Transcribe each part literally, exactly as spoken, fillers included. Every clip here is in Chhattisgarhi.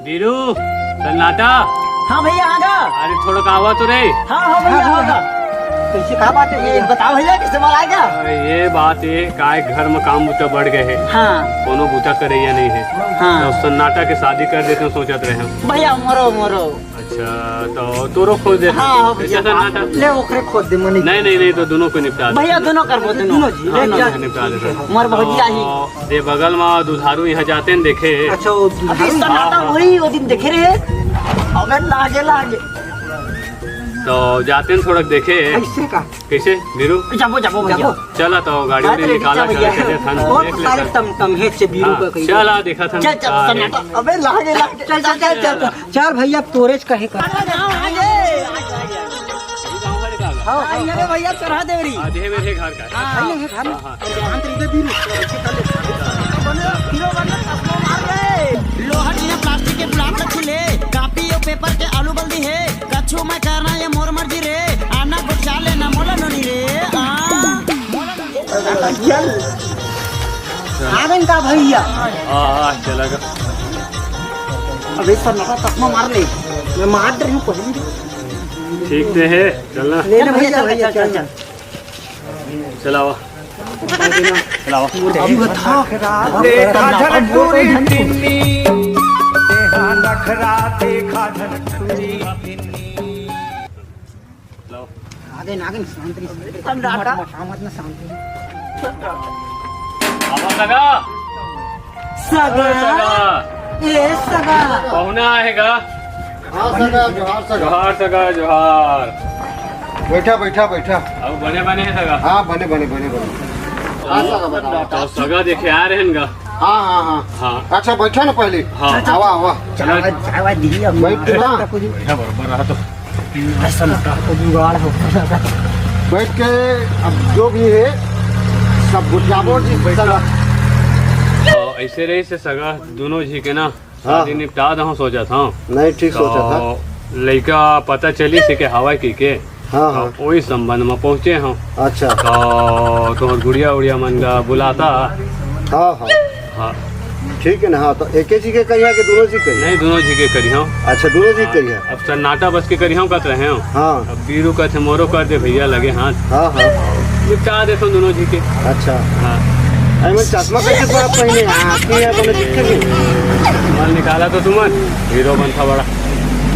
बीरू, सन्नाटा। हाँ भैया, आ गा। अरे, थोड़ा का आवा तो रे। हाँ, हाँ भैया, हाँ, हाँ। कैसे, का बात है? ये बताओ भैया, कैसे माल आएगा? अरे, ये बात ये, काय घर में काम बूता बढ़ गए है। हाँ। कोनो बूता करैया नहीं है। हाँ। तो सन्नाटा के शादी कर देते हैं, सोचत रहे हम। भैया, मोरो, मोरो। अच्छा, तो तोरो खोज देते हैं। हाँ, हाँ, भैया, सन्नाटा। ले, ओकरे खोज दे, मनी। नहीं, नहीं, नहीं, तो दोनों को निपटा दे। भैया, दोनों करबो, दोनों। दोनों जी, हाँ, ले, दोनों चल। को निपटा दे। मोर भौजी आही। तो दे बगल में दुधारू यहाँ जाते हैं, देखे। अच्छा, वो अभी दुधारू? सन्नाटा हाँ, हाँ। वही वो दिन देखे रहे। अबे लागे, लागे। तो जाते हैं थोड़ा देखे। कैसे का? कैसे बीरू? जाबो, जाबो भैया। जाबो। चला तो गाड़ी रात उड़ी रे निकाला, चला भैया। चले थान, बहुत देख ले सारे थान। टमटम है से बीरू हाँ, का कहीं। चला देखा था। चल, चल, हाँ, सन्नाटा। अबे लागे, लागे। चल, चल, चल, चल, चल। चल भैया, तोरेज कहे का। हाँ, हाँ, ये रे भैया, चढ़ा देवरी। हाँ, देह मेरे घर का। हाँ, ये है घर। हाँ, हाँ। लोहा टीना प्लास्टिक के प्लाट खुले, कापी और पेपर के आलू बल्दी है, कछु मैं करना ये मोर मर्जी रे, आना गोठिया लेना मोला नोनी रे। आ। आ गए का भैया? हाँ, हाँ, चला गा। अबे सन्नाटा, चश्मा मार ले, मैं मार रही हूँ पहले। ठीक से है, चलना। ले ना भैया, चल, भैया, चल, चल, चल, चल। चल। चलावा। चलावा। अभी बता। देखा झलकूरी टिन्नी, देखा नखरा, देखा झलकूरी टिन्नी। लाओ। आगे ना, आगे ना, शांत रही, शांत रही। सन्नाटा। मत, मत, मत ना, शांत रही। आवा सगा। सगा। अरे सगा। ए सगा। पहुना आहे गा। हाँ सगा, जोहार सगा। जोहार सगा, जोहार। बैठा, बैठा, बैठा। अब बने बने है सगा। हाँ, बने, बने, बने, बने। हाँ सगा, बताओ। तो सगा देखे आ रहे हैं गा। हाँ, हाँ, हाँ। हाँ। अच्छा, बैठा ना पहले। हाँ। आवा, आवा। चला। चाय, चाय दी अब। बैठ के ना। बढ़िया बराबर रहा तो। ऐसा लगता है तो जुगाड़ हो। बैठ के अब जो भी है, सब गोठियाबो जी, बैठ सगा। तो ऐसे रही से सगा, दोनों जी के ना, हाँ। शादी निपटा दहूँ सोचत हूँ। नहीं, ठीक सोचत हूँ। तो लइका पता चली से के हवा की के। हाँ, हाँ। तो वही संबंध में पहुँचे हूँ। अच्छा। तो तोहर गुड़िया उड़िया मन का बुलाता। हाँ, हाँ। हाँ। ठीक है ना, हाँ, तो एके जी के कहिया कि दोनों जी कहिया? नहीं, दोनों जी के करिहौं। अच्छा, दोनों जी के कहिया? अब सन्नाटा बस के करिहौं कहत रहे हो। हाँ। अब बीरू कहते मोरो कर दे भैया लगे हाथ। हाँ, हाँ। निपटा देथों दोनों जी के। अच्छा। हाँ। अरे, मैं चश्मा कैसे पहनत पहने? आँखी है, बोले दिक्कत नहीं। माल निकाला तो तुमन, हीरो बनता बड़ा।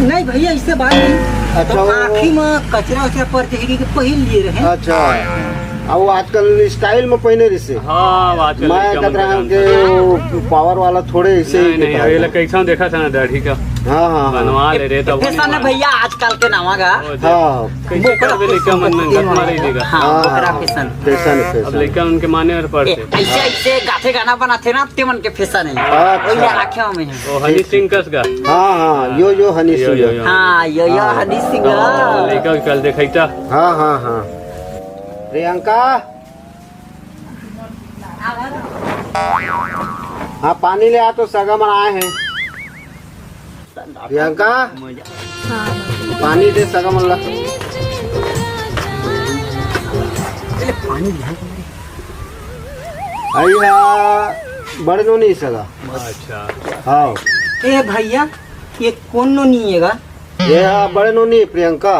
नहीं भैया, इससे बात नहीं। अच्छा, तो वो आँखी में कचरा वचरा पड़ जाएगी कि पहन लिए रहे। अच्छा। अब वो आजकल स्टाइल में पहने रहिसे। हाँ, अब आजकल मैं लड़का कहत मन का रहा हूँ डांस कि है। वो पावर वाला थोड़े ऐसे नहीं, ही नहीं, निकाल ये दे। लोग कैसा देखा था ना दाढ़ी का। हाँ, हाँ, हाँ। बनवा ले रे, तब फैशन है भैया, आजकल के नवा गा। ओ, देख। हाँ। कैसे बोकरा कर दे लड़का मन में, फैशन। गत मार ही देगा। हाँ, हाँ, बोकरा हाँ। फैशन। फैशन, अब फैशन। लड़का उनके माने और ए, पड़ते। ऐसे, ऐसे गाथे गाना बनाते ना, ते मन के फैशन है। अच्छा। वही आँखों में है। ओ, हनी सिंह कस गा। हाँ, हाँ, यो, यो, हनी यो, सिंह। यो, यो। हाँ, यो, यो, हाँ। हनी सिंह। तो लड़का कल देखाई था। हाँ, हाँ, हाँ। प्रियंका। हाँ, पानी ले आ तो सगा मन आए हैं। प्रियंका, हाँ। पानी दे सगा मन ला। अइहा बड़े नोनी सगा। अच्छा। हाँ। ए भैया, ये कौन नोनी है गा? ये हा बड़े नोनी प्रियंका।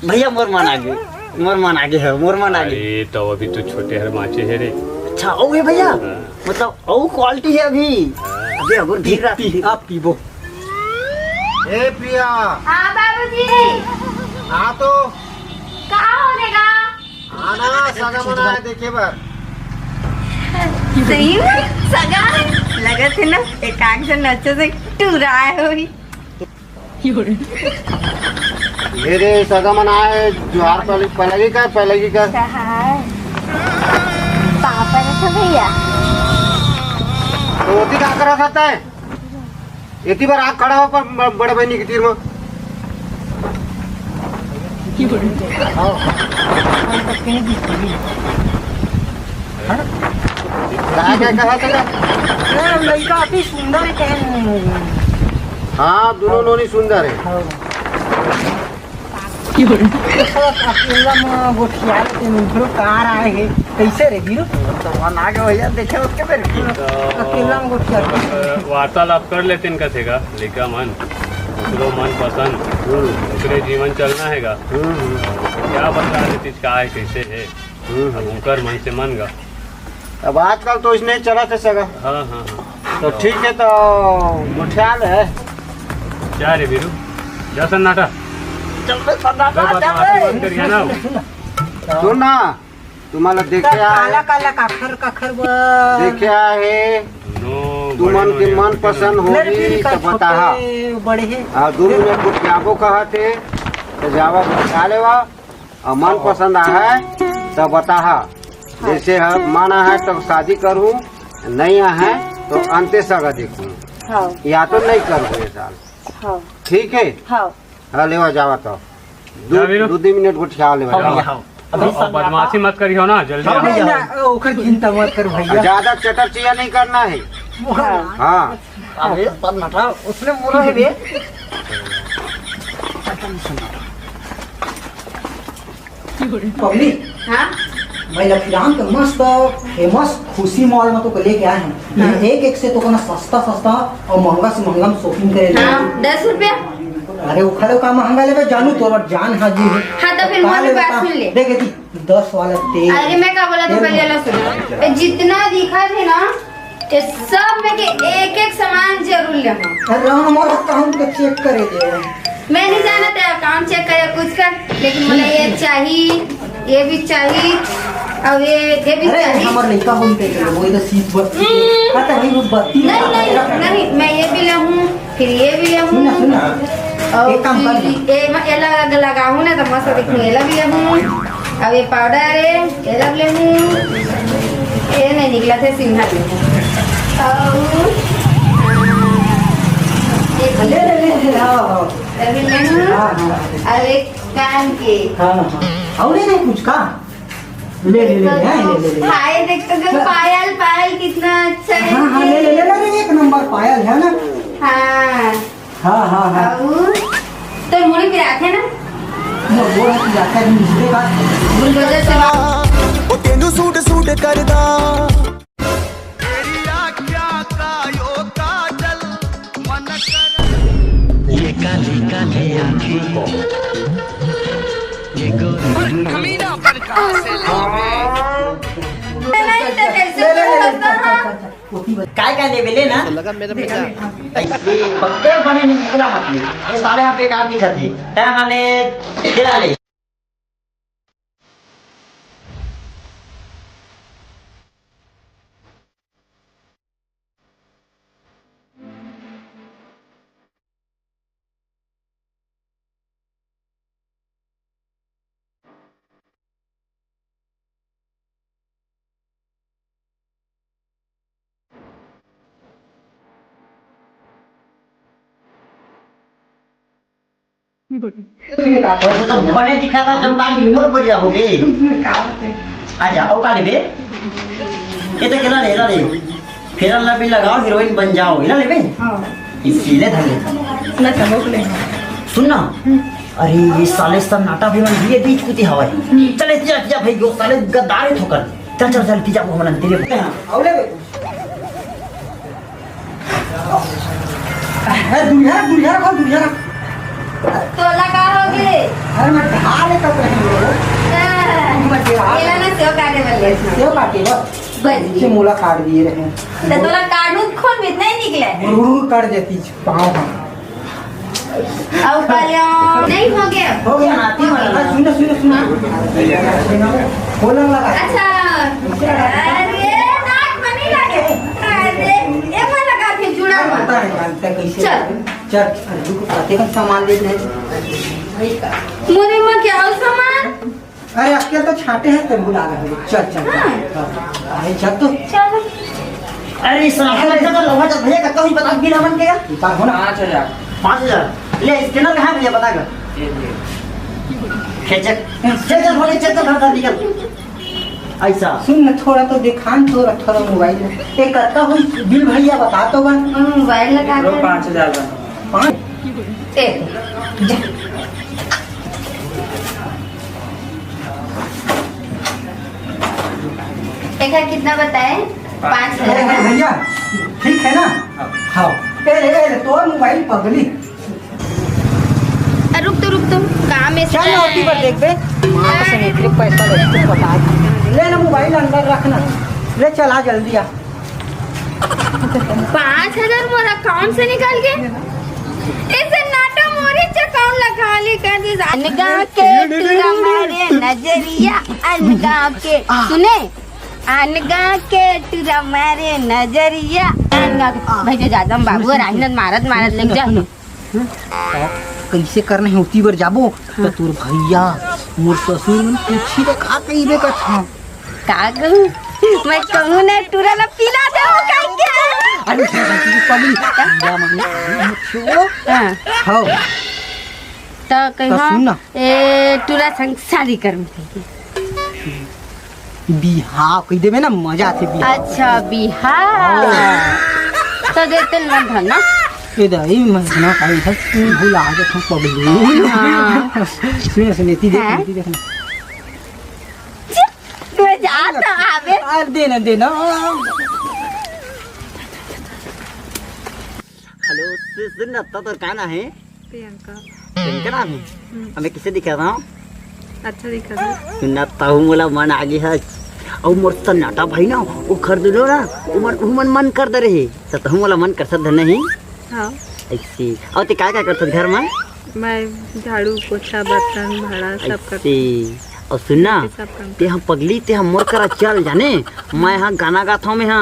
भैया मोर मन आगे, मोर मन आगे है, मोर मन आगे। अरे तो अभी तो छोटे हर बाँचे है रे। अच्छा, ओ है भैया, हाँ। मतलब ओ क्वालिटी है अभी। हाँ। अबे अगर गिर रहा पी, पी, आप पीबो। ए प्रिया। हाँ बाबूजी। आ तो। कहाँ होने का? आना सगा मन आए देखे बर। सही में सगा है? लगत है ना, एक आग से नचे से टूरा आए होई। ये रे सगा मन आए, जोहार पहले, पहले की कर, पहले की कर। कहाँ है? पापा ने तो भैया। तो ओती का करा सकता है? एती बर आग खड़ा हो पर ब-, बड़े बहिनी के तीर में। हाँ? का, का कहा था? ए, लड़का अति सुंदर है, कहे नहीं। हाँ, दोनों नोनी सुंदर है। हाँ। अकेला में गोठिया के मित्रों कार आए हैं। कैसे रे वीरू? तो मन आ गया भैया, देखे उसके फिर। अकेला में गोठिया। वार्तालाप कर लेते इनका थे का, लइका मन, ओकरो मन पसंद, ओकरे जीवन चलना है गा। क्या बता रहे तीज का है, कैसे है? अब उनकर मन से मन गा। अब आजकल तो इसने चला थे सगा। हाँ, हाँ, हाँ। तो ठीक है, तो गोठिया ले। क्या रे वीरू? जा सन्नाटा। चल बे, सन्नाटा, कोई बात चल नहीं, बे। बंद कर गया ना। सुन ना, तुम्हारा देखे काला, काला, काखर, काखर बा। देखे आहे। तुमन के मन पसंद होही, तो बताहा। बड़े हे। हाँ, दू मिनट गोठियाबो कहते, तो जावा गोठिया लेवा। अउ मन पसंद आहे, त बताहा। जैसे ह, मन आहे, त शादी करहूँ, नहीं आहे, त अंते सगा देखहूँ। हाँ। या तो नहीं करहूँ ये साल। हाँ। ठीक है? हाँ। हाँ, लेवा जावा तो। दू, जा वीरू। दू, दू मिनट गोठिया लेवा हाँ, जावा। हाँ। अभी अउ बदमाशी मत करियो ना, जल्दी हाँ, आओ। भैया। ना, ओकर चिंता मत कर भैया। ज्यादा चटर चिया नहीं करना है। हाँ। हाँ। अबे, सन्नाटा, उसने बोला है बे। पगली, हाँ? मैं लखीराम के मस्त famous खुशी मॉल में तोके लेके आए हँव। हाँ। एक एक से तोके ना सस्ता सस्ता अउ महंगा से महंगा में shopping करे ले। हाँ, दस रुपया। अरे, उखा ले का महंगा लेबे जानू, तोर बर जान हाजिर हे। हाँ, तो फिर का मोर लेबे बात का? सुन ले। देख एती, दस वाला तेल। अरे, मैं का बोला था, तेल पहले में। वाला सुन। ए, जितना दिखा थे ना, ये सब में के एक एक सामान जरूर लेहूँ। अरे, हम मोर account के check करे दे। मैं नहीं जाना तेरा account check करे कुछ कर, लेकिन मुझे ये चाहिए, ये भी चाहिए, अब ये, ये भी अरे, चाहिए। हमार लइका होई के चलो, वो इधर सीट बत्ती। हम्म। हाँ, तो वही वो बत्ती नहीं, नहीं, नहीं, मैं ये भी लेहूँ, फिर ये भी लेहूँ। सुन ना, सुन ना। और एक काम कर फिर ना। ये म-, ये लगा, लगाहूँ ना, तो मस्त दिखूँ, ये भी लेहूँ। अब ये पाउडर है, ये लब लेहूँ, ये नहीं निकला थे, सिंहा लेहूँ। और, हाँ, ये ले, ले, ले, ले, हाँ, हाँ। ये भी लेहूँ। हाँ, हाँ। और एक कान के। हाँ, हाँ। और ले, ले, कुछ का? ले, ले, ले, ले, हाँ, ले, ले, ले, ले। हाय, देख तो, देख, पायल, पायल कितना अच्छा है। हाँ, हाँ, ले, ले, ले, ले, ले, एक नंबर पायल है ना? हाँ। हाँ, हाँ, हाँ। बाबू, तो मुड़ी पिराथे ना? मोर गोड़ हाथ पिराथे, अभी निकले बात। बुलडोजर से बात। ओ तेनू सूट सूट करदा। तेरी आँख्या का यो काजल मन कर। ये काली काली आँखें, ये गोरी गोरी। नहीं, तो कैसे बोल सकता है? काय काय लेबे ले ना? तो लगा मेरा बेटा। पक्के बने नहीं निकला मत ले। ये साले यहाँ बेकार दिखत हे। तै हाले दिला ले। बने दिखा था, जब काम बिल्कुल बढ़िया हो गई। आ जा, ओ का लेबे? ये तो केला ले, केला ले। Fair and Lovely लगाओ, हीरोइन बन जाओ, ये ना लेबे? हाँ। इसीलिए धर ले। ना, चलो, ले। सुन ना। हम्म। अरे, ये साले सन्नाटा भी मन दिए बीच कुती हवाई। हम्म। चले, जा, जा भाई, यो साले गद्दार है ठोकर। चल, चल, चल, पीछा को मन तेरे। हाँ, और ले बे। ए, दुनिया, दुनिया रखो, दुनिया रखो। तोला का हो गे? अरे, मैं ढाल है, कब रही हो? हाँ। मैं ढाल। ये ला ना, सेव काटे वाले। सेव काटे, बस। बस। इसे मोला काट दिए रहे। तो तोला काटू त खून भी नहीं निकले। गुरु काट देती पाँव हम। अब पहले नहीं हो गया। हो गया ना, तीन वाला। हाँ, सुनो, सुनो, सुनो। बोलन लगा। अच्छा। अरे, नाक में नहीं लगे। अरे, ये मन लगा थे जुड़ा हुआ। पता है, जानते हैं कैसे। चल। चल, अरे, रुको, पते का सामान लेते हैं। मोरे माँ क्या हो सामान? अरे, अकेल तो छाटे हैं, तेरे बुला रहे हैं। चल, चल, चल। हाँ। हाँ। अरे, चल तो। चल। अरे, इस रास्ते में तो लोहा चल, भैया, कब भी बता, बिना मन के यार। उतार हो ना। पाँच हजार। पाँच हजार? ले, scanner कहाँ है भैया, बता कर। ये, ये। खींच, चल, चल, बोले, चल, चल, घर, घर निकल। ऐसा। सुन ना, थोड़ा तो दिखा न, थोड़ा, थोड़ा mobile में। एक करता हूँ, बिल भैया बता तो बा। हम mobile लगा एकरो के पाँच हजार बा। पाँच? ए, जा। देखा कितना बताए? पाँच हजार। भैया, ठीक है ना? हाँ। ए ले, ए ले, तोर मोबाइल पगली। अ, रुक तो, रुक तो, काम है। चल ना, ओती पर देख बे। माँ कसम, इतने पैसा ले, तू बता। ले ना, मोबाइल अंदर रख ना। ले, चल, आ जल्दी आ। पाँच हजार मोर अकाउंट से निकल के, इसे नाटो मोरी अकाउंट लगा ली कर दी। अनगा के टूरा मारे नजरिया, अनगा के। सुने, अनगा के टूरा मारे नजरिया, अनगा के। भाई, जो ज्यादा बाबू, राहिनत मारत, मारत लग जा। कइसे करना हे, ओती बर जाबो। त तोर भैया, मोर ससुर मन पूछी त का कहिबे कथा। का कहूँ? मैं कहूँ ना, टूरा ला पिला दे, वो कहेंगे। अरे, पगली, पिला माने, आलू मत छो। हाँ। हाँ। त कहीं त सुन ना। ए, टूरा संग शादी कर में। बिहाव कहि देबे ना, मजा आथे बिहाव। अच्छा, बिहाव। हाँ। त देते ना धन ना। ए दाई, मैं ना खाई था, भुला के था पगली। हाँ। सुने, सुने, ती देख, हाँ? ती देख ना। मैं जा तो आवे। आ, दे ना, दे ना। हेलो, सु-, सुन ना, तो तोर का नाम हे? प्रियंका। प्रियंका नाम हे? हम्म। अबे किसे दिखा रहा हूँ? अच्छा दिखा रहा हूँ। सुन ना, तहु मोला मन आ गे हस। अउ मोर सन्नाटा भाई ना, वो कर दे लो ना, वो मन, वो मन, मन कर दे रहे। तो तहु मोला मन कर सकत नहीं? हाँ। ऐसे। अउ ते का, का कर सकत घर में? मैं झाड़ू, पोछा, बर्तन, भाड़ा सब करथंव। अउ सुन ना, सब काम ते ह पगली, ते ह मोर करा चल जाने, मैं ह गाना गाथंव, मैं ह,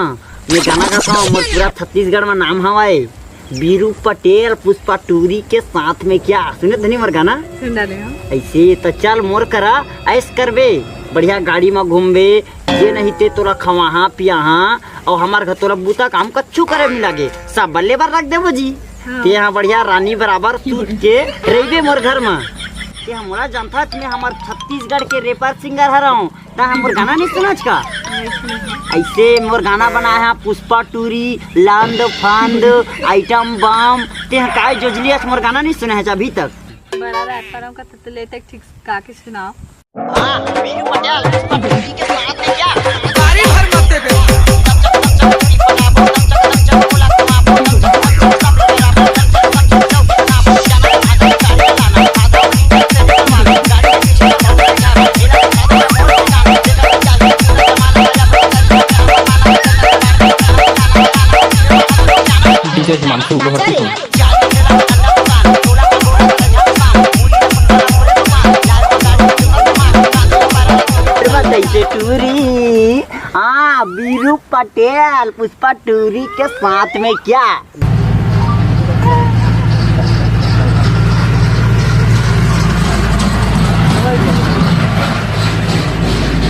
मैं गाना गाथंव, मोर पूरा छत्तीसगढ़ म नाम हवय, बीरू पटेल पुष्पा टूरी के साथ में क्या, सुने धनी मोर गाना? सुन डाले हम। ऐसे त चल मोर करा, ऐश करबे, बढ़िया गाड़ी म घूमबे, जे नहीं ते तोला खवाहा पियाहा, अउ हमर घर तोला बूता काम कच्चू करे मिला गे, सब बल्ले बर रख देबो जी। हाँ। ते हा बढ़िया रानी बराबर सूत के रहिबे मोर घर म। ते हा मोला जानथस, मैं हमर छत्तीसगढ़ के rapper singer हरंव, त हमर गाना नहीं सुनच का? नहीं सुनत हंव। ऐसे मोर गाना बनाए हा पुष्पा टूरी, लांद फांद, आइटम बम, ते हा काय जोजलियस मोर गाना नहीं सुने हच अभी तक? बड़ा rapper हंव का, त ले तक ठीक गा के सुनाओ। हाँ, बीरू पटेल, पुष्पा टूरी के साथ में क्या? गाड़ी भर मत देबे। DJ हिमांशु लोहर की। तैसे टूरी, हाँ, बीरू पटेल, पुष्पा टूरी के साथ में क्या?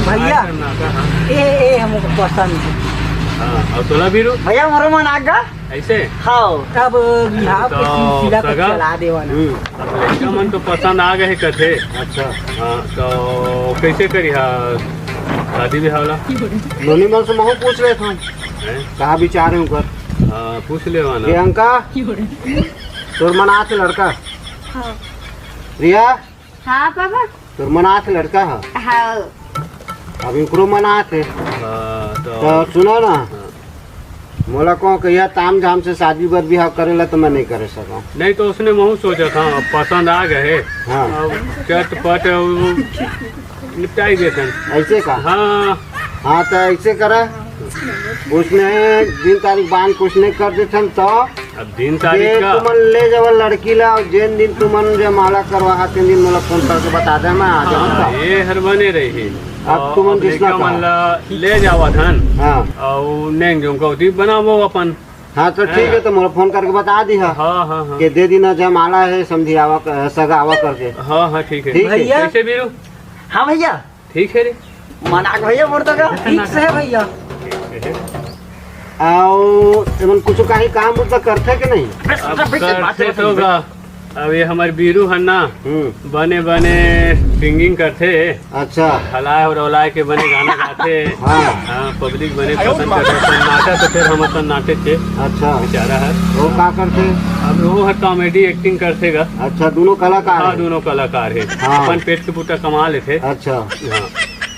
भैया, हाँ, हाँ। ए, ए, हमको पसंद है। हाँ, अउ तोला बीरू? भैया, मोरो मन आ गा। ऐसे? हाँ, अब बिहाव के तो सिलसिला को सगा? चला देवा ना। हम्म। अब लड़का मन तो पसंद आ गए कथे। अच्छा। हाँ, तो कैसे करिहा शादी बिहाव ला? नोनी मन से महू पूछ लेथंव। हैं? कहाँ विचार हे उनकर? हाँ, पूछ लेवा ना। प्रियंका, तोर मन आथे लड़का? हाँ। रिया? हाँ, पापा। तोर मन आथे लड़का ह? हाँ। अब इनकरो मन आथे। हाँ, तो तो सुनो ना, हाँ। मोला कहो कहिया ताम झाम से शादी बर बिहाव करे ला तो मैं नहीं करे सकंव। नहीं तो उसने महू सोचा था, अब पसंद आ गए। हाँ। अब चटपट वो निपटाई देते हैं। ऐसे का? हाँ। हाँ, तो ऐसे करा, उसने दिन तारीख बांध कुछ नहीं कर देते हैं तो अब दिन तारीख जे का? तुमन ले जावा लड़की ला, अउ जेन दिन तुमन जयमाला करवाहा, तेन दिन मोला फोन करके बता दे, मैं आ जाऊँ हाँ, तब। ये हर बने रही। अब अउ तुमन अब जिसना लइका मन कहा। ला ले जावा धन। हाँ। अउ नेंग जोंग का उदी बनावो अपन। हाँ, तो ठीक है, हाँ। तो मोला फोन करके बता दिहा हाँ, हाँ, हाँ। कि दे दिन जयमाला है, समधी आवा क-, सगा आवा करके। हाँ, हाँ, ठीक है। ठीक है। भैया। कैसे बीरू? हाँ भैया। ठीक है रे। मनाक भैया मोर तो का। ठीक से है भैया। ठीक से है। अउ एमन कुछ काही काम उम तो करथे के नहीं? अब करथे तो गा। अब ये हमर बीरू हन ना, हम्म। बने बने singing करथे। अच्छा। हलाए अउ रौलाए के बने गाना गाथे। हाँ। हाँ, public बने पसंद करथे। सन्नाटा तो फिर हम सन्नाटे थे। अच्छा। बेचारा है। वो का करथे? अब वो हर comedy acting करथे गा। अच्छा, दोनों कलाकार हाँ, हैं? दोनों कलाकार है। हाँ। अपन पेट के बूता कमा लेथे। अच्छा। हाँ।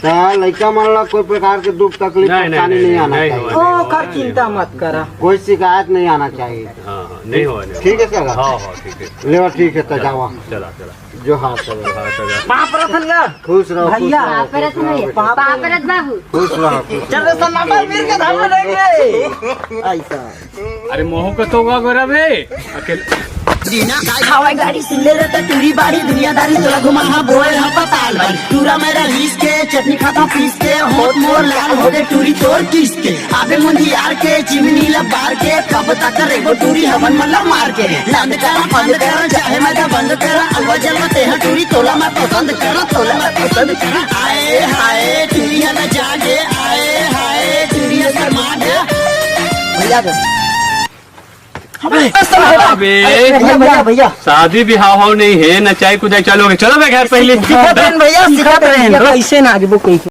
त लइका मन ला कोई प्रकार के दुख तकलीफ नहीं, नहीं, परेशानी नहीं, नहीं नहीं, आना नहीं चाहिए। होगा, ओ, नहीं कर होगा, चिंता नहीं मत होगा। करा। कोई शिकायत नहीं आना चाहिए। हाँ, हाँ, नहीं होगा, नहीं ठीक है होगा। सर? हाँ, हाँ, ठीक है। लेवा, ठीक है, त जावा। चला, चला। जोहार सर। जोहार सर। पाँव परत हन गा। खुश रहो, खुश भैया, रहो, पाँव परत खुश रहो नहीं, बेटा। पाँव परत बाबू। खुश रहो, खुश चल रे, रहो। सब नंबर मिल के धाम रहेंगे। ऐसा। अरे मोहू का तो गा गोरा बे। अकेले हवाई गाड़ी सुन ले रे, तो टूरी बाड़ी दुनियादारी तोला घुमा, हाँ, बोए, हाँ, पताल भाई। टूरा मेरा लीस के, चटनी खाता पीस के, होत मोर लाल हो गए टूरी तोर किस के। आबे मुंदी यार के, चिमनी ला बार के, कब तक रे वो टूरी हवन मल्ला मार के। लंद करा, बंद करा, चाहे मैं तो बंद करा, अलवा जलवा ते हाँ टूरी तोला मैं पसंद करा, तोला मैं पसंद करा। आए हाय, टूरी हला जागे, आए हाय, टूरी शर्मा गया। भैया दे। अबे, अबे। अरे भैया, भैया, भैया। शादी बिहाव हो नहीं है, नचाई कुदाई चलोगे। चलो बे घर पहले। सिखत रहेन भैया, सिखत रहेन। भैया, कैसे ना आगे वो कोई